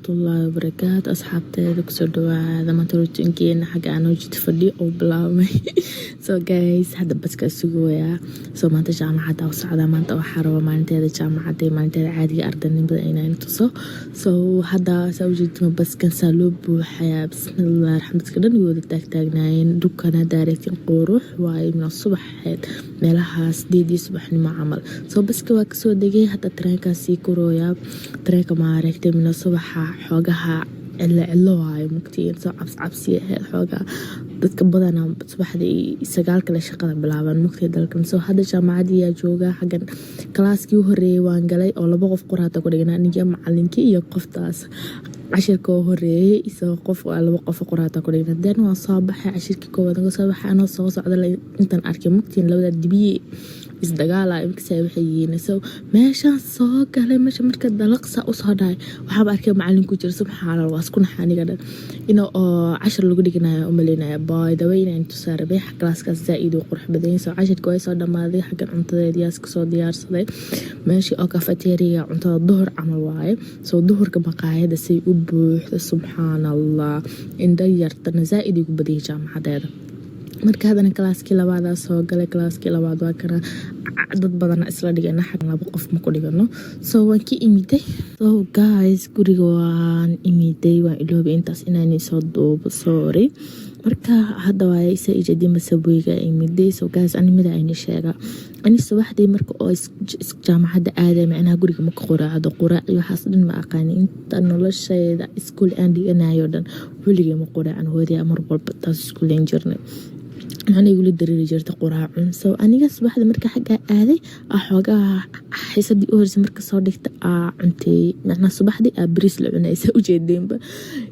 Waraxmatullaahi wabarakaatu. Asxaabteeda, kusoo dhawaada. Maanta routine-keena xagga aan jid fadhiyo oo bilaabmay. So guys, hadda baska sugayaa. So maanta jaamacadda u socdaa. Maanta waxaa rabaa maalinteeda jaamacadda iyo maalinteeda caadiga ardaynimada inaan tuso. So hadda saa ujeedima, baskan saa loo buuxayaa. Bismillaah raxmadka dhan wada taagtaagnaayeen. Dhulkana daaregtin qurux waaye, mina subaxeed meelahaas 8dii subaxnimo camal. So baska waa kasoo degay, hadda tareenkaa sii korooyaa. Tareenka maaragtay, mina subaxa xoogaha cilo cilo waayo, mugtiin soo cabsi cabsi ahayd xoogaa. Dadka badanaa subaxdii 9 kale shaqada bilaabaan, mugtay dalkan. So hadda jaamacadiyaa joogaa. Xaggan class-kii u horeeyay waan galay oo laba qof qoraata ku dhignaa, ninkii macalinkii iyo qoftaas. Cashirka oo horeeyay isagoo qof waa laba qof qoraata ku dhignaa. Then waan soo baxay, cashirkii koowaad ka soo baxay. Anoo soo socda intaan arkay, mugtiin, labada dibiye isdagaala imkasa waxay yihiin. So meeshaan soo galay, meesha marka dalaqsa usoo dhahay, waxaaba arkay macalin ku jira. Subxaanallah, waa isku naxa aniga dhan ina oo cashir lagu dhiganayo umaleynaya. By the way, inaan tusaa rabay, class-kaas zaa-id uu qurux badan. So cashirka way soo dhamaaday. Xaggan cuntadeediyaas kasoo diyaarsaday, meeshii oo cafeteria cuntada duhur camal waaye. So duhurka maqaayada say u buuxda, subxaanallah, indho yartana zaa-id ugu badiyay jaamacadeeda. Marka haddana class-kii labaadaa soo galay. Class-kii labaad waa kana, dad badana isla dhigana, xag laba qof ma ku dhigano. So waan ka imiday. So guys, guriga waan imiday, waan iloobay intaas inaan soo duubo, sorry. Marka hadda waaye isa ijadima subway-ga imiday. So guys, animada ayni sheega, ani subaxdii marka oo jaamacadda aaday, macnaha guriga maka quraacdo. Quraac iyo waxaas dhan ma aqaani. Inta noloshayda iskuul aan dhiganayo dhan weligay ma quraacan. Hooyaday mar walba taas iskuuleyn jirnay, maxaana igula dareeri jirta quraacun. So aniga subaxda marka xaggaa aaday, xoogaa xiisadii u horeysa marka soo dhigta aa cunteeyey, macnaha subaxdii aa bariis la cunaysa ujeedeenba.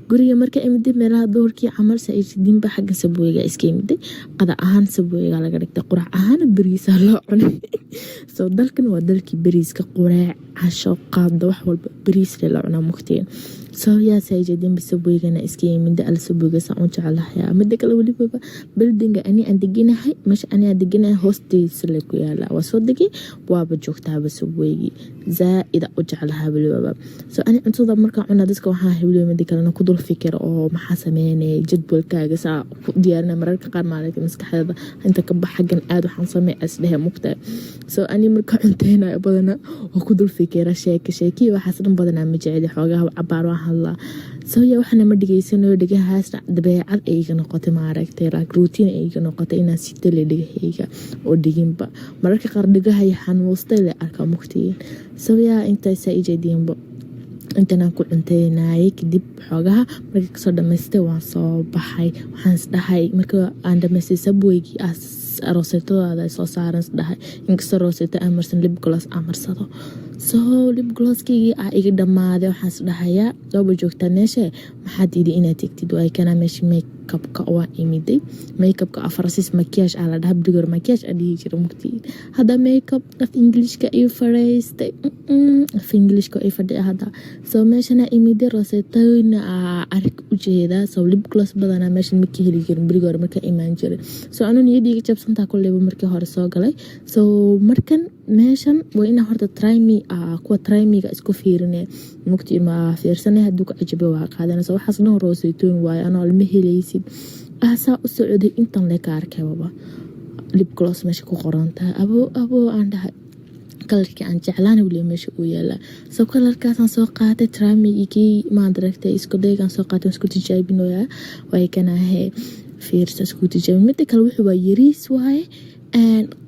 Guriga marka imiday meelaha duhurkii camal, saa ujeedinba, xagga Subway-ga iska imiday. Qada ahaan Subway-ga laga dhigtay, quraac ahaan bariisa loo cunay. So dalkan waa dalkii bariiska, quraac, casho, qaado, wax walba bariis la cunaa, mugtiin. So yaa, saa ujeedinba, Subway-gana iska yimida. Al Subway-ga saan u jeclahay. Mida kale, welibaba building-ga ani aan deganahay, meesha ani aan deganahay hoostiisa le ku yaala. Waa soo degay, waaba joogtaaba Subway-gii. Zaa-ida u jeclahaa welibaba. So ani cuntada markaan cunaa, dadka waxaa weliba mida kalena ku dul fikira oo maxaa sameynaya, jadwalkaaga saa ku diyaarina. Mararka qaar maalinta maskaxdeeda inta ka bax, xaggan aad waxaan samey isdhehe, mugtahay. So ani marka cunteynayo badana waa ku dul fikira, sheeka sheekiya waxaas dhan badanaa ma jeceli. Xoogaha cabaar waan hadlaa. So ya, waxana ma dhegeysanayo dhegahaas. Dabeecad ay iga noqotay, maaragtay, like routine ay iga noqotay inaan sitale dhegahayga oo dhiginba. Mararka qaar dhegahay xanuustay le arkaa, mugtiyin. So yaa, intaasaa ijeediinba intanaan ku cunteynayay. Kadib xoogaha markii kasoo dhamaystay waan soo baxay. Waxaan isdhahay, marka aan dhamaystay Subway-gii, rooseetadaada soo saaran, isdhahay inkastoo rooseeto aan marsan, lip gloss aan marsado. So lip gloss-keygii aa iga dhamaaday. Waxaan isdhahayaa, waaba joogtaa meesha, maxaa diiday inaad tegtid? Waay kana meesha makeupka waa imiday. Makeupka afarsis makiyaaj aa la dhaha. Brigor makiyaaj aa dhihi jira, mugtiin. Hadda makeup af Englishka iyo faraystay, af Englishka ay fadhiya hadda. So meeshana imiday, roseetooyna aa arag ujeedaa. So lip gloss badanaa meeshan maka heli jirin brigor markaa imaan jiray. So anuu niyadiiga jabsantaa kolleyba markii hore soo galay. So markan meeshan waa inaa horta try me, kuwa try me-ga isku fiirine, mugti, ma fiirsanay. Hadduu ku cajabe waa qaadanaysa. Waxaas dhan rooseytoon waayo, anoo lama helaysid. Saa u socday, intan le ka arkay baba lip gloss meesha ku qoran tahay. Abo abo, aan dhahay, color-kii aan jeclaan weliba meesha uu yaalaa. So color-kaasaan soo qaatay, try me-gii maad aragtay, isku daygaan soo qaatay, isku tijaabinoyaa. Way kanahe, fiirsa, isku tijaabin. Mida kale wuxuu waa yariis waaye,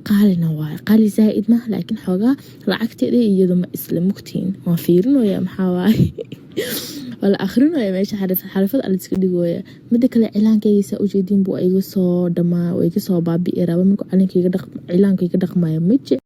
qaalina waaye, qaali zaa-id maaha, laakiin xoogaa lacagteeda iyadu ma isla, mugtiin. Waan fiirinaya, maxaa waaye, waa la akrinaya meesha, xarifad ala iska dhigooya. Mida kale, cilaankayga ujeedin buu iga soo dhamaa, iga soo baabi'i raba. Markuu cilaanka iga dhaqmayo ma jecli.